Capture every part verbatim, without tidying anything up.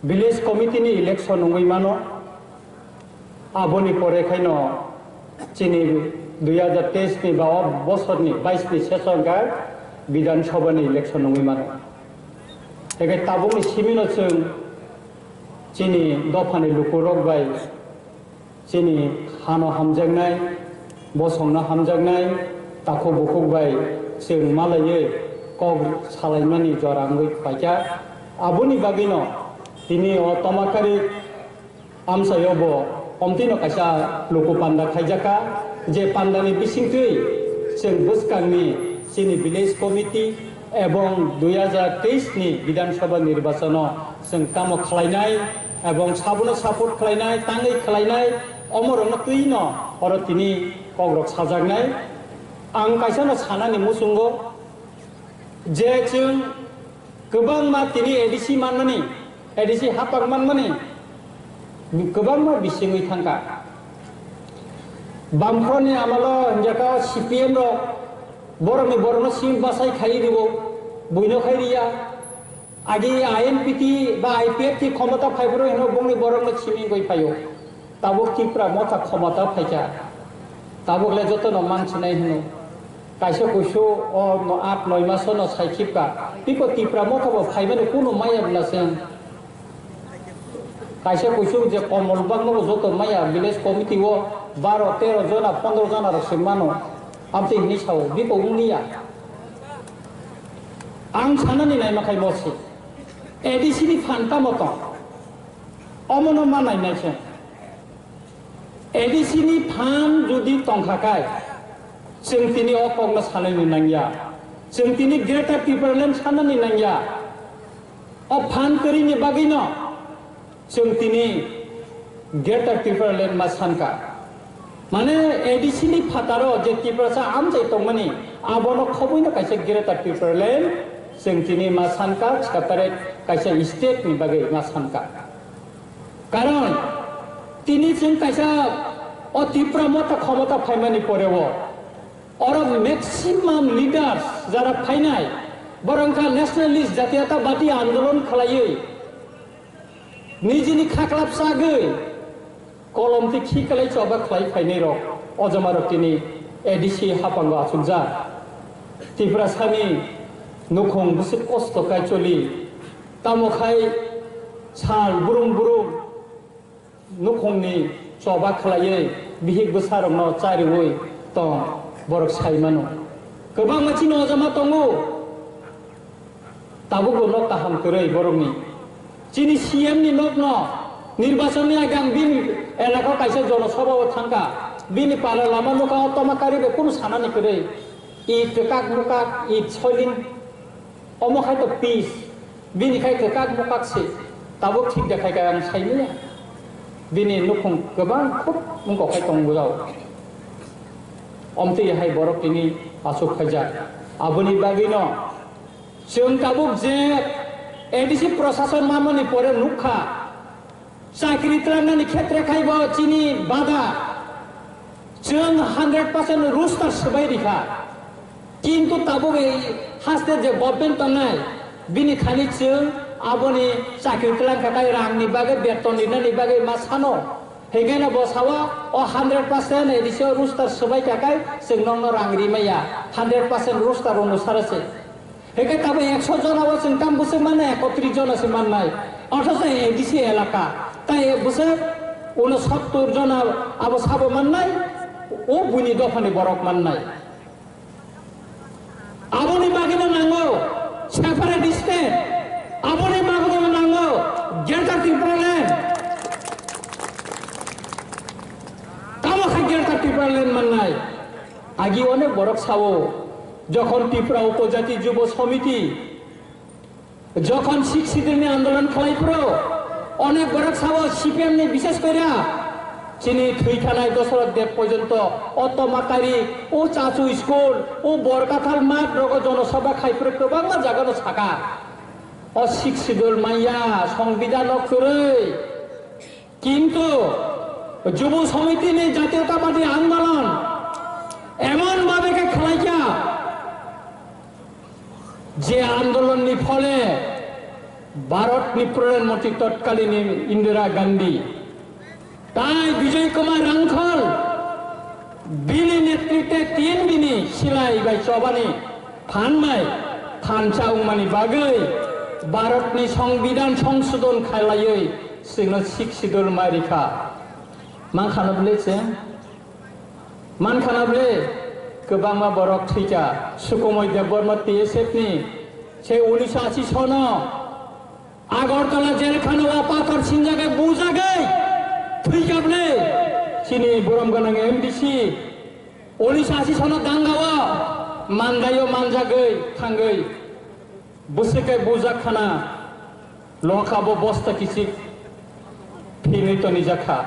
Village committee ni election wngwi mano, aboni pore khaino chini dui hazar teis ni ba o bosor ni bais ni session kha Bidhan Sabha ni election wngwi mano. Tei khe tabuk ni simi no chwng chini dopha ni luku rok bai chini hano hamjaknai, bosongno hamjaknai, takhuk bukhuk bai chwng malaiwi kok salaimani jora wngwi paikha. Aboni bagwino tini o Tomakari amchaio bo omtwino kaisa luku panda khaijakha, je pandani bisingtwi chwng bwskangni chini village committee ebong dui hazar teis ni Bidhan Sabha nirbachano chwng tamo khlainai ebong sabono support khlainai, tangwi khlainai, omorokno twino oro tini kokrok sajaknai. Ang kaisano sanani muchungo je chwng kwbangma tini A D C manmani, A D C hapak manmani kwbangma bisingwi thangkha. Bamfroni amalo hinjakha C P M rok borokni borokno simi bachai khai rio, buino khai riya. Agi I N P T ba I P F T khomota phaiphuru hino bongni borokno simi wngwi phaio. Tabuk Tipra motha khomota phaikha. Tabuk le jotono mansinai hino. Kaisa kuisu o no aat noi maso no sai khibka. Biko Tipra motha bo phaimani kunu maya bwla se. Kaisa kuisu je komol bangma bo joto maya village committee o baro tero jona pondro jona rok se mano. Amtwi hinwi sao, biko wngya. Ang sanani naima khai bo se. A D C ni phan tamo tong? Omono ma nainai se. A D C ni phan jodi tongkha khai, chwng tini o kokno sanani nangya. Chwng tini Greater Tipraland sanani nangya. O phan kwrwini bagwino chwng tini Greater Tipraland ma sanka. Mane A D C ni phataro je Tiprasa amchai tongmani, abono khoboino kaisa Greater Tipraland chwng tini ma sanka, separate kaisa state ni bagwi ma sanka. Karon tini chwng kaisa o Tipra motha khomota phaimani poreo oro maximum leaders jara phainai, borok wngkha nationalist, jatiyata badi andolon khlaiwi nijini khaklap chagwi kolom tei khikalai choba khlai phainai rok, o joma rok tini A D C hapango achukjak. Tiprasani nukhung bwswk kosto kai choli, tamo khai sal brum brum nukhungni choba khlaiwi bihik bwsarokno chariwi tong, borok sai mano. Kwbangma chini o joma tongo. Tabukbo nok kaham kwrwi borokni. Chini C M ni nokno nirbachonni age ang bini elakao kaisa jonosabhao thangkha. Bini pala lama nukha o Tomakari bai kunu sanani kwrwi. It kwkak mukak, it soiling. Omo khai to peace. Bini khai kwkak mukak se. Tabuk thik de khai kha ang saimanya. Bini nukhung kwbang khub wngkok khai tongo jao. Omtwi hai borok tini aswk khaijak. Aboni bagwino Chwng tabuk je A D C prosason mamani pore nukha, chakri twlangnani khetre khaibo chini bada chwng hundred percent roster swbai rikha. Kintu tabuk ei haste je government tongnai, bini thani chwng aboni chakri twlangkha khai rangni bagwi, beton rinani bagwi ma sano. Hingkheno bo sao, o hundred percent A D C o roster swbai kha khai chwng nokno rang ri maya, hundred percent roster onusare se. Hingkhe tabuk ekso jona o chwng tam bwswk mannai, ekotris jona se mannai. Othocho A D C elaka, tai bwswk unosottor jona abo sabo mannai, o buini dophani borok mannai. Aboni bagwino nango separate state, aboni bagwino nango Greater Tipraland. Tamo khe Greater Tipraland mannai. Agi onek borok sao, jokhon Tripura Upojati Jubo Samiti, jokhon Sixth Schedule ni andolon khlai phuru, onek borok sao C P M ni, bishes koira chini thwi thanai Dosoroth Deb porjonto, o Tomakari, o Chachu school, o Borkathal math rogo jonosabha khai phuru kwbangma jaga no saka. O Sixth Schedule manya, Songbidhan no kwrwi. Kintu Jubo Samiti ni Jatiyotabadi Andolon emon bhabe khe khlaikha, je andolon ni phole Bharatni Pradhan Mantri totkalini Indira Gandhi, tai Bijoy Kumar Rangkhal, bini netritwe tin bini silai bai chobani phan bai thansa wngmani bagwi Bharatni Songbidan songsodon khailaiwi chwngno Sixth Schedule mai rikha. Mankhano bwle chwng? Mankhana bwle, kwbangma borok thwikha. Sukumoi Debbarma T S F ni se unisho ashi sono Agartala jelkhano o pathor sinjagwi bujagwi thwikha bwle. Chini borom gwnang M D C unisho ashi sono dangao manjaio manjagwi thangwi. Bwswk khe bujak khana, lokha bo bosta kichik phinwi tonijakha,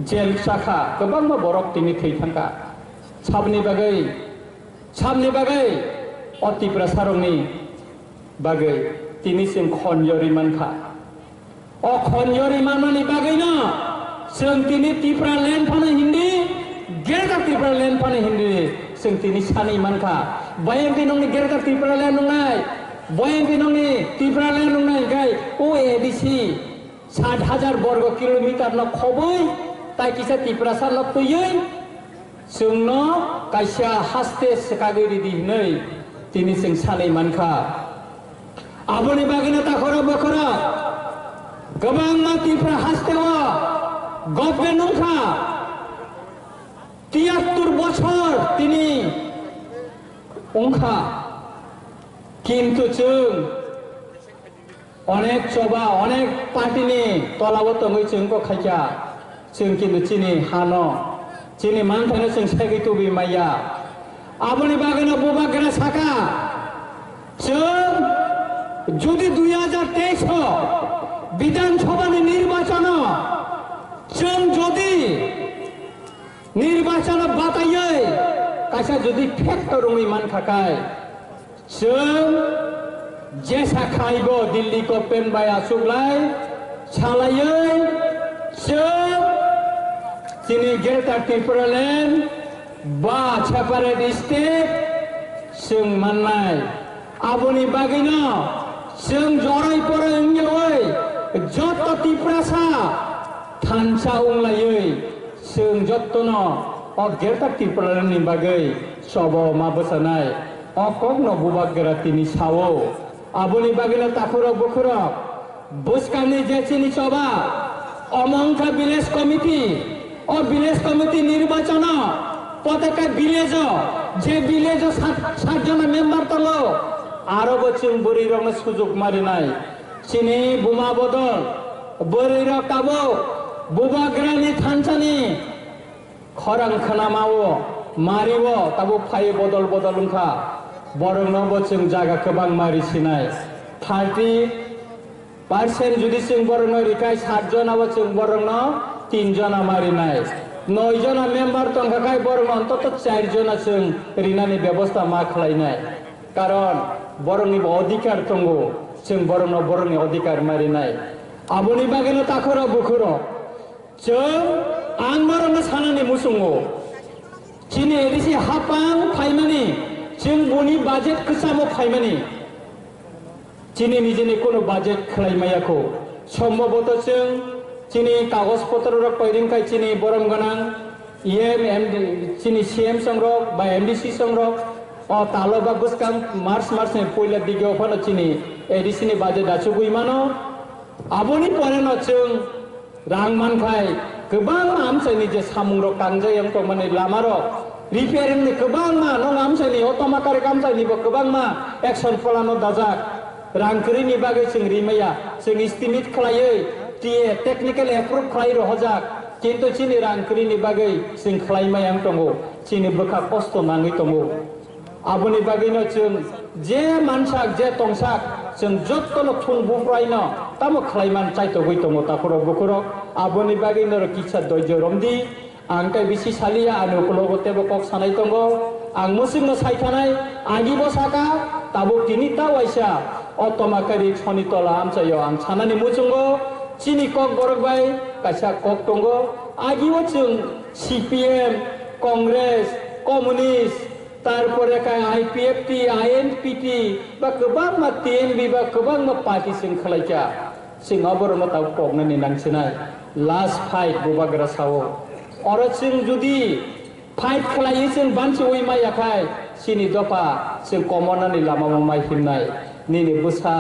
jel sakha, kwbangma borok tini thwi thangkha. Sabni bagwi, sabni bagwi o Tiprasarokni bagwi tini chwng khonjorwi mankha. O khonjorwi manmani bagwino chwng tini Tipraland phano hindi, Greater Tipraland phano hindi, chwng tini sanwi mankha. Bayang twi nongni Greater Tipraland wngnai, bayang twi nongni Tipraland wngnai, hwnkhe o A D C sat hajar borgo kilometer no khobwi tai kisa Tiprasa no twiwi, chwngno kaisa haste swkagwi ridi hwnwi tini chwng sanwi mankha. Aboni bagwino takhoro bokhoro kwbangma Tipra hasteo government wngkha, tiyattur bochor tini wngkha, kintu chwng onek choba, onek party ni tolao tongwi chwng kok khaikha, chwng kintu chini hano, chini manthaino chwng segwi tubui maya. Aboni bagwino bubagra saka, chwng jodi dui hajar teis o Bidhan Sabha ni nirbachano chwng jodi nirbachano bataiwi kaisa jodi factor wngwi mankha kai, chwng jesa khaibo Delhi government bai achuklai salaiwi chwng chini Greater Tipraland ba separate state chwng mannai. Aboni bagwino chwng jorai porai wngyawi joto Tiprasa thansa wnglaiwi chwng jottono o Greater Tipraland ni bagwi chobo ma bwchanai. O kokno bubagra tini sao. Aboni bagwino takhurok bukhurok bwskangni je chini choba omo wngkha village committee, o village committee nirbachano proteka village o je village o sat, sat jona member tongo, aro bo chwng bwrwi rokno sujuk marinai. Chini buma bodol bwrwi rok tabuk bubagrani thansani khorang khwnamao, mario tabuk phai bodol bodol wngkha. Borokno bo chwng jaga kwbangma risinai. Thirty percent jodi chwng borokno rikhai, sat jona bo chwng borokno tin jona ma rinai. Noi jona member tongkha khai borokno ontoto char jona chwng rinani bebosta ma khlainai. Karon borokni bo odhikar tongo, chwng borokno borokni odhikar ma rinai. Aboni bagwino takhurok bukhurok Chwng ang norokno sanani muchungo. Chini A D C hapang phaimani, chwng boni budget kwchamo phaimani. Chini nijini kono budget khlai maya kho. Sombhoboto chwng chini kagoj potro rok toiring khai chini borom gwnang E M, M D, chini C M songrok ba M D C songrok o talo ba bwskang March, March ni puila digi o phano chini A D C ni budget achugwi mano. Aboni pore no chwng Rang mankhai kwbangma amchaini je samungrok kangjak yang tongmani lamarok repairing ni kwbangma nong amchaini o tomakari amchaini bo kwbangma action pholano dajak. Rang kwrwini bagwi chwng rimaya, chwng estimate khlaiwi T A technical approve khlai rohojak, kintu chini rang kwrwini bagwi chwng khlai maya wng tongo, chini bwkha kosto nangwi tongo. Aboni bagwino chwng je mansak, je tongsak, chwng jottono thung buphraino tamo khlaiman chaitogwi tongo takhurok bukhurok. Aboni bagwi norok kisa doijo romdi. Ang tei bisi saliya, ani ukulogo teibo kok sanai tongo. Ang mwswkno saithanai, agibo saka, tabuk tini ta waisa o tomakari soni tola amchaio ang sanani muchungo. Chini kok borok bai kaisa kok tongo. Agio chwng C P M, Congress, Communist, Tarpore khe I P F T, I N P T, ba kwbangma T M B ba kwbangma party chwng khlaikha. Chwng oborokno tabuk koknani nangsinai. Last fight bubagra sao. Oro chwng judi fight khlaiwi chwng banchiwi maya khai, chini dopha chwng komornani lamao mai himnai. Nini bwsa,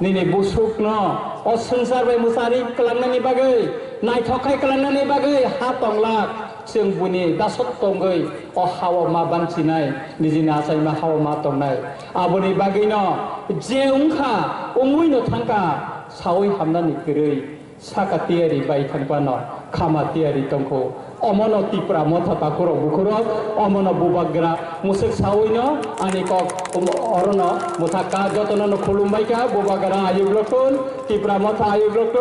nini busukno o swngchar bai mwchari kwlangnani bagwi, naithok khai kwlangnani bagwi ha tonglak. Chwng buni dasot tongwi o hao ma banchinai, nijini achaima hao ma tongnai. Aboni bagwino je wngkha, wngwino thangkha, sawi hamnani kwrwi saka tiyari bai thangphano khama tiyari tongkhu. Omono Tipra Motha takhurok bukhurok, omono bubagra mwswk sawino ani kok orono mwthakha, jotono no khulumbaikha, bubagra ayuk rokthun, Tipra Motha ayuk rokthun.